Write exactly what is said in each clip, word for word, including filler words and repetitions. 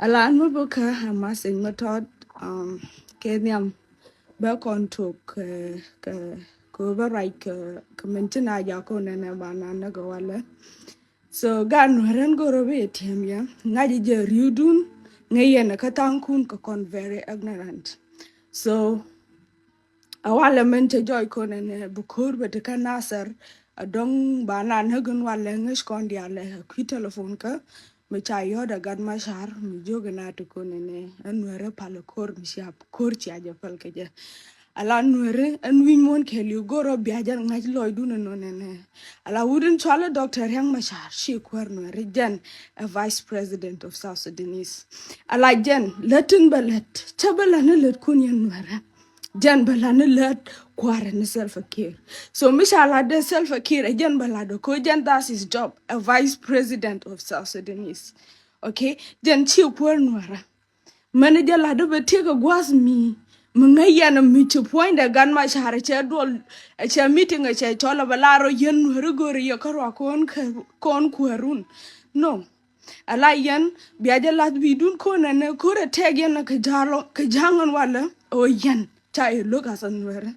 Alan mi bä kä a message mi tɔt kɛ nhiam bä kɔn tok kɛ kɛ bä ruac kɛ kɛ min ci na jak kɔn nɛnɛ ba na näk walɛ. So gan nuɛrɛn goro bi tiɛm yɛ ŋa̱c jɛ riwdun ŋäc yɛn kä thaŋkun kɛ kɔn very ignorant. So a walɛ mɛn cɛ jɔc kɔn ɛn bi ko̱r bɛ ti kä Nasir a dɔŋ ba na näk in walɛ ŋäc kɔn dialɛ a kui̱ telephone kä mi ca yɔ̱t a gat ma car mi jiök in a ti kɔn ɛn ɛn nuɛrɛ pal ko̱r mi cia ko̱r cia jɛ pal kɛ jɛ. Ala nuɛrɛ ɛn wi̱ny muɔ̱n kɛɛliw go̱rɔ bia jɛ ŋa̱c lɔcdun ɛn nɔn ɛn ɛ ala wut in cualɛ Doctor Riek Machar ci kuäär nuɛrɛ jɛn a Vice President of South Sudanese. Ala jɛn lät tin bɛ lät cä bɛ lät ni lät kun yɛn nuɛrɛ. Jɛn bɛ la ni lät kua̱rɛ ni Salva Kiir. So mi ca la dee Salva Kiir ɛ jɛn bɛ la dee ko jɛn that's his job a Vice President of South Sudanese. Okay, jɛn ci kuäär nuɛrɛ. Mɛn jɛ la dee bɛ tiek ɛ gua̱th mi mi ŋäc yɛn mi ci puɔ̱nydɛ gan ma car cɛ duɔl cɛ meeting cɛ cɔl bɛ la rɔ yɛn nuɛrɛ go̱ri yɛ kä ruak kɔn kuäärun. No. Ala yɛn bia jɛ lath bi dun konɛ nɛ korɛ tɛk yɛn kɛ ja̱ŋ walɛ o yɛn ca yɛ lo̱k as a nuɛrɛ.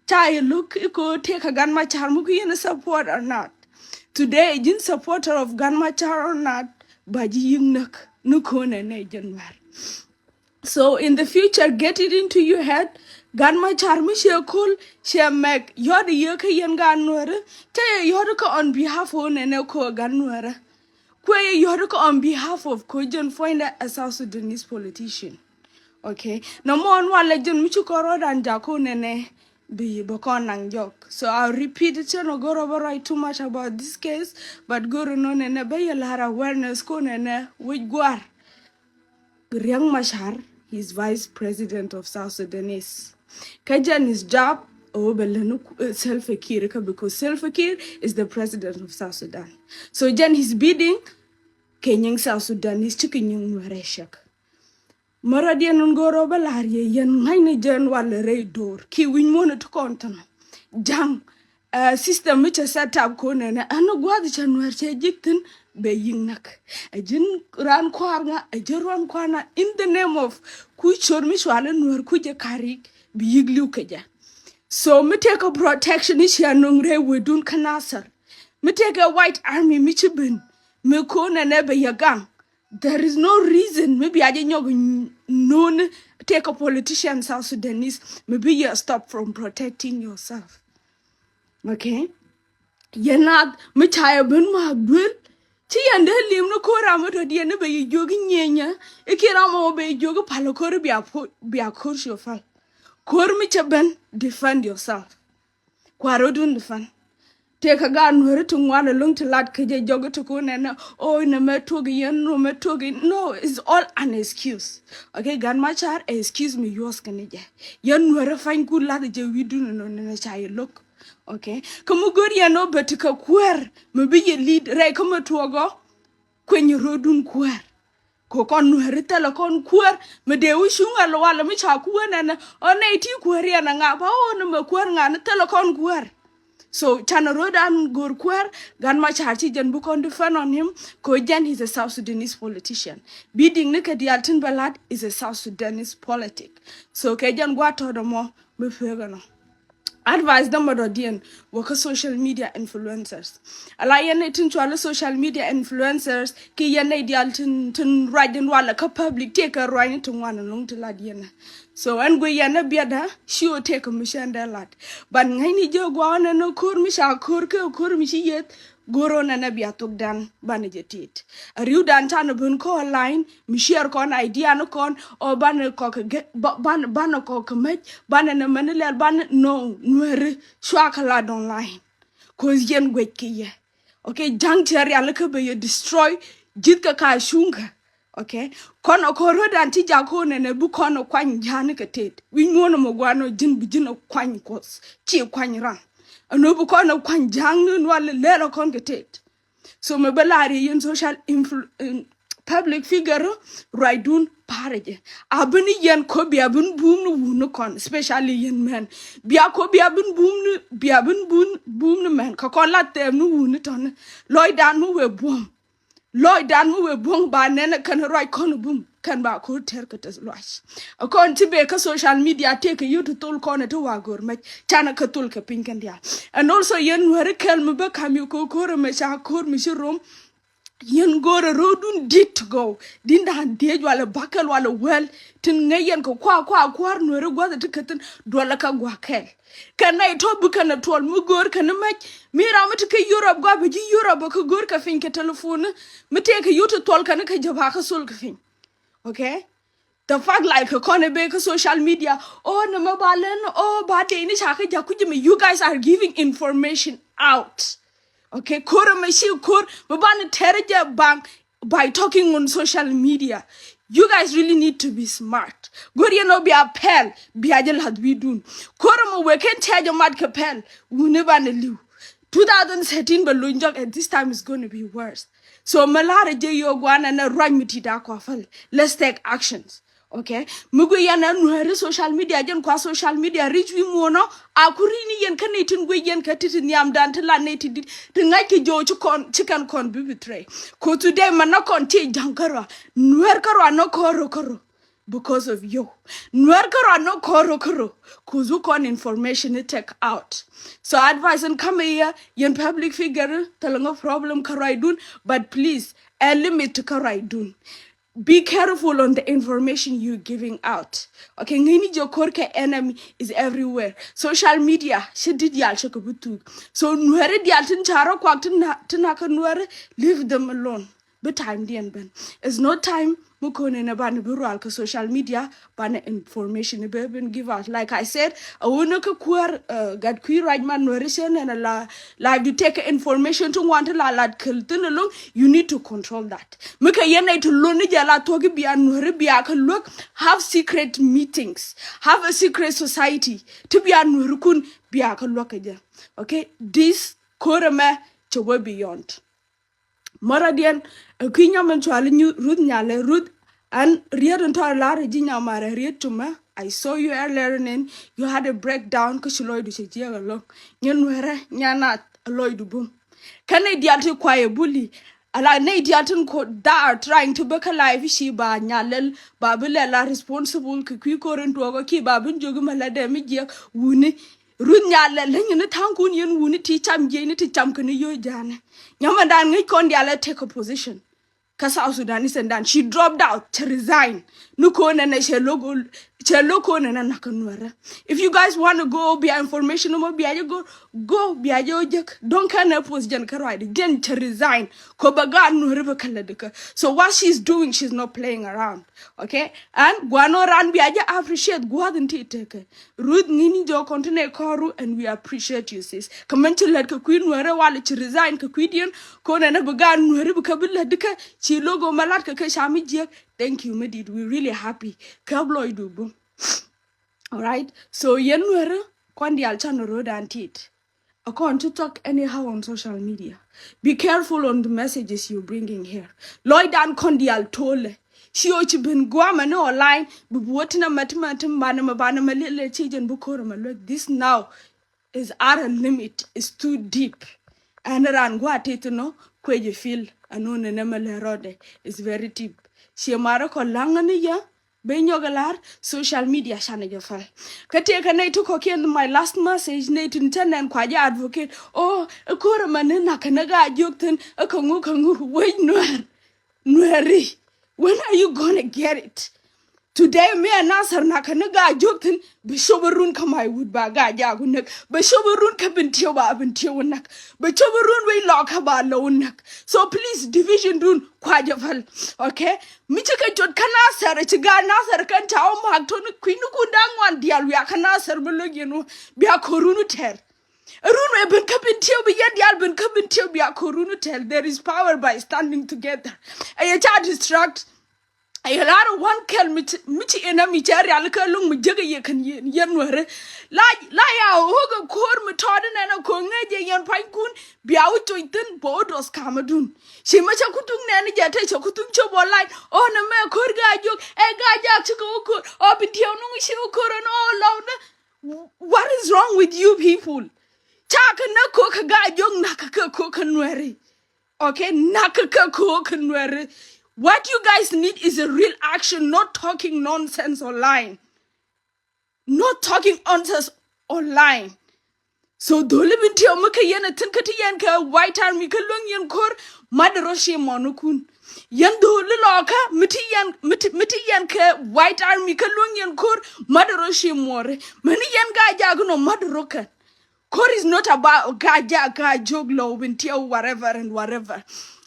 Ca yɛ lo̱k ko tɛk kɛ gan ma car muk yɛn support or not. Today ji̱n supporter of gan ma car or not ba ji̱ yi̱k näk ni konɛ nɛ jɛ nuɛr. So in the future, get it into your head. Gan ma car mi cɛ kol cɛ mɛk yɔt yɛ kä yɛn gan nuɛrɛ cɛ yɛ yɔt kä on behalf o nɛ nɛ ko gan nuɛrɛ. Kuɛ yɛ yɔt kä on behalf of ko jɛn puɔ̱nydɛ a South Sudanese politician. Okay. Na mɔn walɛ jɛn mi ci kɔrɔ dan jako nɛnɛ bi bɛ kɔn naŋ jɔk. So I'll repeat it, cɛ nɔ goro bä write too much about this case, but goro nɔ nɛnɛ bä yɛ lar awareness ko nɛnɛ wic guar. Riek Machar, he's vice president of South Sudanese. Kä jɛn his job o bɛ lɛ ni Salva Kiir kä because Salva Kiir is the president of South Sudan. So jɛn his bidding kɛ nyiŋ South Sudanese ci kɛ nyiŋ nuɛrɛ cɛk. Märä diɛn nun go̱o̱r ɔ bä la̱r yɛ yɛn ŋa̱cni jɛn walɛ rɛy do̱r ki wi̱ny muɔ̱n ti kɔn thin. Ja̱ŋ system mi cɛ set up ko̱n nɛnɛ ɛn gua̱th cɛ nuɛr cɛ ji̱k thin bɛ yi̱k näk. Ɛ ji̱n raan kua̱r ŋa ɛ ji̱n raan kua̱r na in the name of kui̱ cor mi cual in nuɛr kui̱ jɛ ka̱rik bi yi̱k li̱w kɛ jɛ. So mi tëëkɛ protection i̱ cia no̱ŋ rɛy wee dun kä Nasir. Mi tëëkɛ White Army mi ci ben mi ko̱n nɛnɛ bɛ yɛ gaŋ. There is no reason mi bia jɛ nyɔk no̱n tëëkɛ politician South Sudanese mi bi yɛ stop from protecting yourself. Okay. Yɛn nath mi ca yɛ ben ma̱a̱k duel ci yɛn dee lim ni ko̱r ram mi tɔ̱ diɛn ni bɛ yɛ jiök nyieenyä i̱ kiɛ ram ɔ bɛ yɛ jiök i̱ pal ko̱r i̱ bia ko̱r cio pal. Ko̱r mi cɛ ben defend yourself. Kua̱r rot dun defend. Tëëkɛ gaat nuääri ti ŋuan ɛlɔ̱ŋ ti lat kä jɛ jɔk ti kun ɛn ɔ nɛ mɛ tuɔk yɛn nɔ mɛ tuɔk. No, it's all an excuse. Okay, gan ma car excuse mi yuɔth kɛ ni jɛ. Yɛn nuääri pany kun lath jɛ wi̱i̱ dun ɛnɔ nɛ ca yɛ lo̱k. Okay. Kä mi go̱r yɛn ɔ bɛ ti kɛ kuäär mi bi yɛ li̱t rɛy kä mi tuɔk ɔ kueny rot dun kuäär. Kɛ kɔn nuääri thilɛ kɔn kuäär mi dee wi̱c cuŋ ɛ lualɛ mi ca kuäär nɛnɛ ɔ nɛy ti kuäär yɛn ɛ ŋa ba ɣöö ni mɛ kuäär ŋa ni thilɛ kɔn kuäär. So canɛ ro̱dan go̱o̱r kuäär gan ma car ci jɛn bi kɔn defend on him. Kɛ jɛn is a South Sudanese politician. Bi diŋ ni kɛ diaal tin bɛ lat is a South Sudanese politic. So kɛ jɛn gua̱a̱t tɔ̱tɔ̱ mɔ mi pek ɛnɔ. Advice dämɛ dɔ̱diɛn wä kä social media influencers. Ala yɛn nɛy tin cuali social media influencers ki yɛn nɛy diaal tin tin ruac din walɛ kä public tiɛ kɛ ruac ni ti ŋuan ɛlɔ̱ŋ ti lat yɛn. So ɛn guiy yɛn ni biɛtdä ci ɣöö tiɛ kɛ mi cɛn dee lat. But ŋäcni jɛ gua̱a̱k nɛn ni ko̱r mi ca ko̱r kɛ ko̱r mi ci yeth. Go̱r ɣän ɛn ɛ bia thokdan banɛ jɛ tit. A ri̱wdan canɛ ben kä online mi share kɔn idea ni kɔn ɔ banɛ kɔk banɛ kɔk kɛ mec banɛ nɛ mɛn lɛl banɛ no nuääri cua kɛ lat online. Ko̱th yɛn guec kɛ yɛ. Okay, ja̱ŋ cɛ rial kä bɛ yɛ destroy ji̱th kɛ ka cuŋ kɛ. Okay. Kɔn ɛ kɔn ruet an ti jak kɔn ɛn ɛ bi kɔn ɛ kuany ja̱a̱n kɛ tet wi̱c ŋuɔ̱n ɛmɔ gua̱n ɔ ji̱n bi ji̱n ɛ kuany kuɔth ci kuany ran. Ɛn ɔ bi kɔn ɛ kuany ja̱a̱n ni nual lɛl ɛ kɔn kɛ tet. So mɛ bä la̱r yɛ yɛn social influ public figure ruacdun pa̱rɛ jɛ. A bi ni yɛn kɔ bia bi ni buum ni wun ni kɔn especially yɛn mɛn bia kɔ bia bi ni buum ni bia bi ni buum ni mɛn kɛ kɔn la thɛɛm ni wun ni tɔ̱ni lɔcdan mi wee buɔ̱m. Lɔcdan mi wëë buɔ̱ŋ ba nɛn kɛn ruac kɔn bum kɛn ba ko̱r tɛr kɛ tɛth luac. Ɛ kɔn ti bee kä social media tëëkɛ yio̱w ti thol kɔn ɛ ti wa go̱r mɛc canɛ kɛ thol kɛ piny kɛn diaal. And also yɛn Nuääri kɛl mi bä kam yɛ ko̱r ko̱r ɛmɛ ca ko̱r mi ci rom. Yɛn go̱o̱rɛ ro̱o̱dun dit gɔw din da̱a̱n diec walɛ bakɛl walɛ wɛl tin ŋäc yɛn kɛ kua kua kua̱r Nuääri gua̱th ɛ ti kɛ thin duɔlɛ kɛ gua̱ kɛl. Kɛn nɛy tɔ̱ bi kɛn ɛ tuɔl mi go̱o̱r kɛn mɛc mi ram mi ti kɛ Europe gua̱ bɛ ji̱ Europe ɛ kɛ go̱o̱r kɛ piny kɛ telephone mi tëëkɛ yio̱w ti thuɔl kɛn kɛ jɛ ba kɛ thol kɛ piny. Okay? The fact like kɔn ɛ bee kä social media, oh nɛ mɛ ba lɛn, oh ba dee ni ca kä ja̱ kui̱c mɛ, you guys are giving information out. Okay, ko̱r mɛ ci ko̱r mɛ ba ni tɛr jɛ baŋ by talking on social media. You guys really need to be smart. Go̱r yɛn ɔ bia pɛl bia jɛ lath wi̱i̱dun. Ko̱r mɛ wek kɛn cɛ jɛ mat kɛ pɛl wuni ba ni li̱w. Two thousand thirteen bɛ luny jɔk, and this time is going to be worse. So mɛ la̱rä jɛ yio̱w gua̱n ɛn ɛ ruac mi ti da̱a̱ kɔa päl. Let's take actions. Okay? Mi gui yɛn ɛ Nuääri social media jɛn kua social media ri̱c wi̱i̱ muɔ̱ɔ̱nɔ a ku ri̱c ni yɛn kä nɛy tin guic yɛn kä ti ti nhiamdan ti la nɛy ti dit ti ŋa̱c kɛ jɔw ci kɔn ci kɛn kɔn bi betray. Ko today mɛ nɔ kɔn ti ja̱ŋ kärɔa Nuäär kärɔa nɔ kɔn rɔ kärɔ. Because of you. Nuäär kärɔa nɔ kɔn rɔ kärɔ. Kuth wä kɔn information ni take out. So advice in come here, yɛn public figure, thilɛ ŋä problem kä ruacdun, but please, ɛ limit kä ruacdun. Be careful on the information you giving out. Okay, ŋäcni jɛ ko̱r kɛ enemy is everywhere. Social media ci dit diaal cɛ kɛ bi thuk. So Nuääri diaal tin ca rɔ kuak tin na tin na kä Nuääri, leave them alone. Bi time diɛn ben. It's no time mi ko̱n in a banɛ bi rual kä social media banɛ information bɛ ben give out. Like I said, a wunä kä kuäär, uh, gat kui̱ ruac man Nuääri cɛ nɛn a la live du tëëkɛ information ti ŋuan ti la lat käl thin along. You need to control that. Mi kɛ yɛn nɛy ti lon ni jɛ la thuɔ̱k i̱ bia Nuääri bia kä luäk, have secret meetings, have a secret society ti bia Nuääri kun bia kä luäk kɛ jɛ. Okay, this ko̱r ɛmɛ cɛ wä beyond. Mɔradiɛn ɛ kui̱ nyam in cuali nyu Ruth Nyalɛ Ruth. An riet in tɔr lar ji̱ nyamar ɛ riet tumɛ. I saw you earlier in, you had a breakdown kä ci lɔcdu cɛ jiɛk alɔŋ. Nyɛ Nuɛrɛ nyɛ nath a lɔcdu bum. Kä nɛy diaal ti kuayɛ buli ala nɛy diaal tin ko that are trying to bä kä life ci ba Nyalɛ ba bi lɛ la responsible kɛ kui̱ ko̱r in tuɔɔk ɔ ki ba bin jiök imɛ la dee mi jiɛk wuni. Ruth Nyalɛ leny ni tha̱a̱ŋkun yɛn wuni ti cam jiɛcni ti cam kɛn yio̱o̱ ja̱a̱nɛ. Nyamɛdan ŋäc kɔn diaal ɛ take a position. Kä South Sudanese ɛn dan ci dropped out, cɛ resign. Ni ko̱n ɛnɛ cɛ lo̱k cɛ lo̱k ko̱n ɛnɛ nak kɛ Nuɛrɛ. If you guys wanna go bia information mɔ bia jɛ go, go bia jɛ ɔ jek. Don't kɛn ɛ post jɛn kä ruacdɛ jɛn cɛ resign. Kɔ bɛ gaat Nuɛrɛ bɛ kɛ lɛ dikɛ. So what she's doing, she's not playing around. Okay? And guan ɔ ran bia jɛ appreciate gua̱th in ti tekɛ. Ruth ŋi̱ni jɔk kɔn ti nɛ kɔru and we appreciate you sis. Kä mɛn ci lät kɛ kui̱ Nuɛrɛ wal ci resign kɛ kui̱diɛn. Kɔn ɛn bi gaat Nuɛrɛ bi kä bi lät dikä ci logo mɛ lat kɛ kɛ ca mi jiɛk. Thank you mi dit, we really happy. Käp lɔcdu bum. Alright, so yɛn Nuɛrɛ kɔn diaal can ro̱o̱dan tit. A kɔn ti talk anyhow on social media. Be careful on the messages you bringing here. Lɔcdan kɔn diaal tolɛ. Ci ɔ ci ben guamɛ ni online bi buɔ tinɛ mɛ ti mɛ ti banɛ mɛ banɛ mɛ lilɛ ci jɛn bi ko̱r mɛ luek. This now is out of limit, is too deep. Ɛn ran gua ti ti nɔ kuecɛ feel ɛn ɔ nɛ nɛ mɛ lɛ rɔdɛ is very deep. Ci marɛ kɔ laŋ ni yɛ. Bɛ nyɔk ɛ lar social media canɛ jɛ päl. Kä tëëkɛ nɛy ti kɔ̱kiɛn my last message nɛy tin cä nɛn kua jɛ advocate. Oh, ɛ ko̱r ɛmɛ ni nak kɛ ni gaa jiök thi̱n ɛ kä ŋu kä ŋu wec Nuɛr. Nuɛri. When are you gonna get it? Today mi ɛ Nasir nak kɛ ni gaa jiök thi̱n bi cop ɛ run kä my wut ba gaa jaak wä näk. Bi cop ɛ run kä Bentiu ba Bentiu wä näk. Bi cop ɛ run wec Lɔkä ba Lɔw wä näk. So please division dun kua jɛ päl. Okay? Mi ci kɛ jot kä Nasir ci gaat Nasir kɛn ca wä ma̱a̱k tɔ̱ni kui̱nikun da̱ŋ ŋuan diaal wiaa kä Nasir mi lo̱c yɛn wä bia ko̱run wä tɛr. Run wä ben kä Bentiu bi yɛn diaal ben kä Bentiu bia ko̱run wä tɛr. There is power by standing together. Ɛ yɛ ca distract. Ɛ yɛ lar wan kɛl mi ci, mi ci enemy cɛ rial kä lo̱ŋ mi jek ɛ yɛ kɛn yɛn, yɛn Nuɛrɛ. La, la ya wä kɛ ko̱r mi tɔɔt inɛn ɛ ko̱ ŋäc ɛ yɛn pua̱nykun. Bia wä coc thi̱n bä wä dɔth kamädun. Ci mɛ cä kutuŋ nɛn jɛ te cä kutuŋ cä bä lac. Ɔ nɛ mɛ ko̱r gaa jiök ɛ gaa jaak cikɛ wä ko̱r. Ɔ Bentiu nuŋ ci wä ko̱r ɛn ɔ Lɔw nɛ. What is wrong with you people? Ca kɛ nɛ ko̱r kɛ gaa jiök nak kɛ ko̱r kɛ Nuɛri. Okay, nakä kɛ ko̱o̱k kɛ Nuɛri. What you guys need is a real action, not talking nonsense online. Not talking nonsense online. So dholi bin ti ɔ mi kä yɛn a thin kä ti yɛn kɛ White Army kä luäŋ yɛn ko̱r, mat rɔ ci mɔnikun. Yɛn dholi lɔkä mi ti yɛn, mi ti, mi ti yɛn kɛ White Army kä luäŋ yɛn ko̱r, mat rɔ ci muɔri. Mɛni yɛn gaa jaak nɔ mat rɔ kɛn. Ko̱r is not about gaa jaak gaa jok lɔ bin ti ɔ whatever and whatever.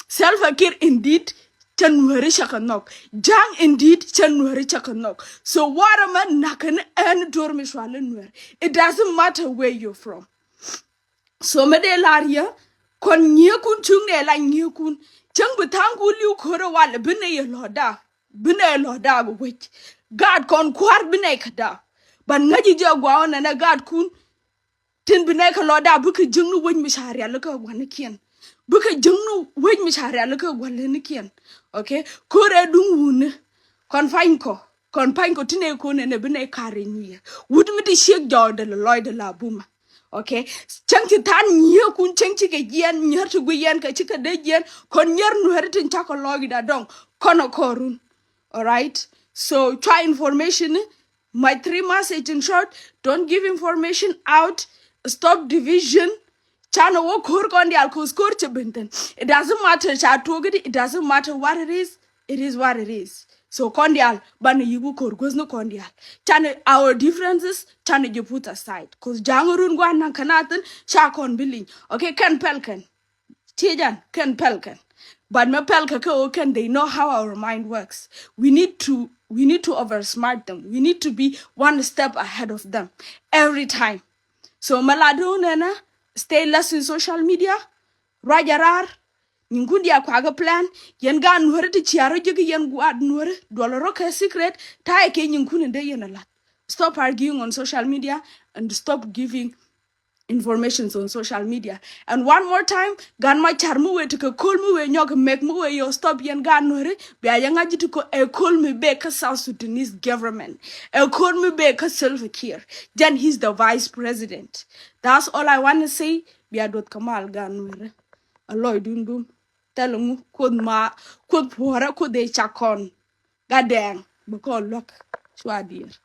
Salva Kiir indeed cä Nuɛri cä kɛ nhɔk. Ja̱a̱ŋ indeed cä Nuɛri cä kɛ nhɔk. So warɛ mɛ nakä ni ɛn do̱r mi cual in Nuɛri. It doesn't matter where you're from. So mɛ dee lar yɛ kɔn nyiekun cuŋ dee la nyiekun. Cäŋ bi tha̱a̱ŋ ku li̱w ko̱rɛ wal bi nɛ yɛ lɔ̱da. Bi nɛ yɛ lɔ̱da bi wec. Gaat kɔn kua̱r bi nɛ kɛ da. Ban ŋäc ji̱ jɛ gua̱a̱ wä nɛnɛ gaatkun. Tin bi nɛ kɛ lɔ̱da bikɛ ji̱ŋni wec mi ca rialikä gua̱nikiɛn. Bikɛ ji̱ŋni wec mi ca rialikä gua̱nikiɛn. Okay. Ko̱rɛ duŋ wuni. Kɔn pa̱ny kɔ. Kɔn pa̱ny kɔ ti nɛ ko̱n ɛnɛ bi nɛ kar in yiɛ. Wut mi ti ciek jɔɔdɛ lɛ lɔcdɛ la buma. Okay. Cäŋ ci tha̱a̱n nyiekun cäŋ cikɛ jiɛn nyär ti gui yɛn kɛ cikɛ dee jiɛn kɔn nyär Nuɛri tin cakɔ lɔcdɛ dɔŋ kɔn ɛ kɔrun. All right. So cua information ni, my three message in short, don't give information out, stop division. Canɛ wä ko̱r kɔn dial ko̱r ko̱r cɛ ben thin. It doesn't matter ca tuɔk it, it doesn't matter what it is, it is what it is. So kɔn dial banɛ yiku ko̱r guäth ni kɔn dial. Canɛ our differences canɛ jɛ put aside. Cause ja̱a̱ŋ run gua̱n naŋ kɛ na thin ca kɔn bi liŋ. Okay, kɛn pɛl kɛn. Tiec an kɛn pɛl kɛn. But mɛ pɛl kɛ kɛ ɣöö kɛn they know how our mind works. We need to, we need to oversmart them. We need to be one step ahead of them every time. So mɛ la dee wä nɛnɛ, stay less in social media. Ruac a raar. Nyinkun diaal kuakɛ plan. Yɛn gaat Nuäri ti cia rɔ ji̱ kɛ yɛn gua̱a̱th Nuäri duɔl rɔ kɛ secret. Ta̱yɛ kɛ nyinkun in dee yɛn a la̱th. Stop arguing on social media and stop giving informations on social media. And one more time, gan ma car mi wee ti kɛ ko̱l mi wee nyɔk mɛk mi wee yɔ stop yɛn gan Nuäri bia yɛ ŋa̱c ji̱ ti kɔ ɛ ko̱l mi bek kä South Sudanese government. Ɛ ko̱l mi bek kä Salva Kiir. Then he's the vice president. That's all I wanna say. Bia duɔth kɛ mal gan Nuäri. A lɔc dun dun. Thil ŋu kuoth ma kuoth puɔrɛ kuoth ëë cak kɔn. Gat dɛɛŋ bi kɔn luäk cua diɛɛr.